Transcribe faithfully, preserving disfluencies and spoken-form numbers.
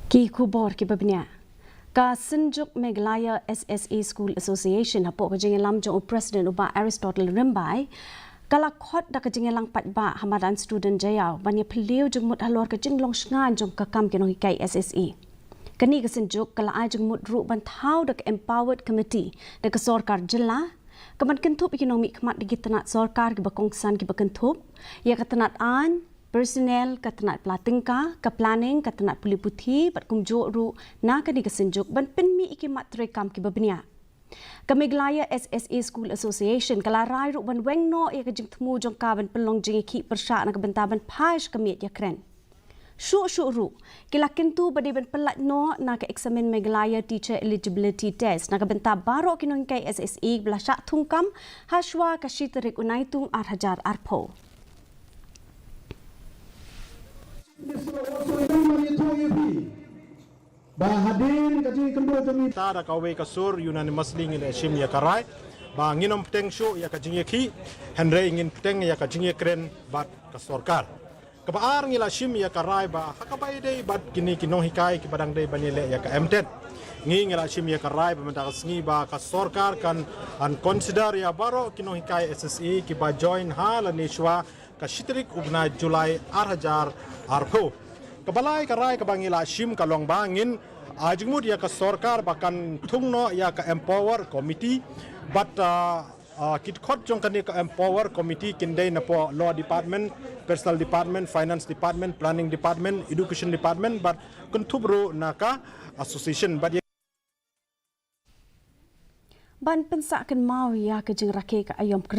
Ki khubor kiba bniah. Ka Synjuk Meghalaya S S A School Association hapoh ka jingïalam jong u President u Bah Aristotle Rymbai ka la khot da ka jingïalang paidbah ha madan Student Jaiaw ban ïaphylliew jingmut halor ka jinglong shngain jong ka kam ki nonghikai S S A. Kane ka synjuk ka la ai jingmut ruh ban thaw da ka Empowered Committee da ka sorkar jylla ka ban kynthup ïa ki nongmihkhmat da ki tnat sorkar kiba kongsan kiba kynthup ïa ka tnat aiñ, personnel, ka tnat pla tyngka, ka planning, ka tnat pule puthi bad kumjuh ruh na kane ka synjuk ban pynmih ïa ki mat treikam kiba bniah. Ka Meghalaya S S A School Association ka la rai ruh ban weng noh ïa ka jingthmu jong ka ban pynlong jingïakhih pyrshah na ka bynta ban phai sha ka miej ïakren. Shuh shuh ruh ki la kyntu ba dei ban pyllait noh na ka Examine Meghalaya Teacher Eligibility Test na ka bynta baroh ki nonghikai S S A ba la shah thungkam ha shuwa ka shi tarik u Naitung ar hajar arphew. Ba hadien ka jingkynduh jong ngi ta da kawei ka sur, unanimously ngi la shim ïa ka rai ba ngin ym bteng shuh ïa ka jingïakhih, hynrei ngin bteng ïa ka jingïakren bad ka sorkar. Kaba ar, ngi la shim ïa ka rai ba ha kaba ïadei bad kine ki nonghikai kiba dang dei ban ïaleh ïa ka M.Tet, ngi ngi la shim ïa ka rai ba mynta ka sngi ba ka sorkar kan, kan consider ïa baroh ki nonghikai S S A kiba join ha lane shuwa ka shi tarik u bnai July ar hajar arphew. Kaba lai ka rai kaba ngi la shim ka long ba ngin, ah, jingmut ïa ka sorkar ba kan thung noh ïa ka Empower Committee bad, ah, ah, ki dkhot jong kane ka Empower Committee kin dei napoh Law Department, Personnel Department, Finance Department, Planning Department, Education Department bad kynthup ruh na ka Association bad ïa Ban pynsah kynmaw ïa ka jingrakhe ka aïom Christmas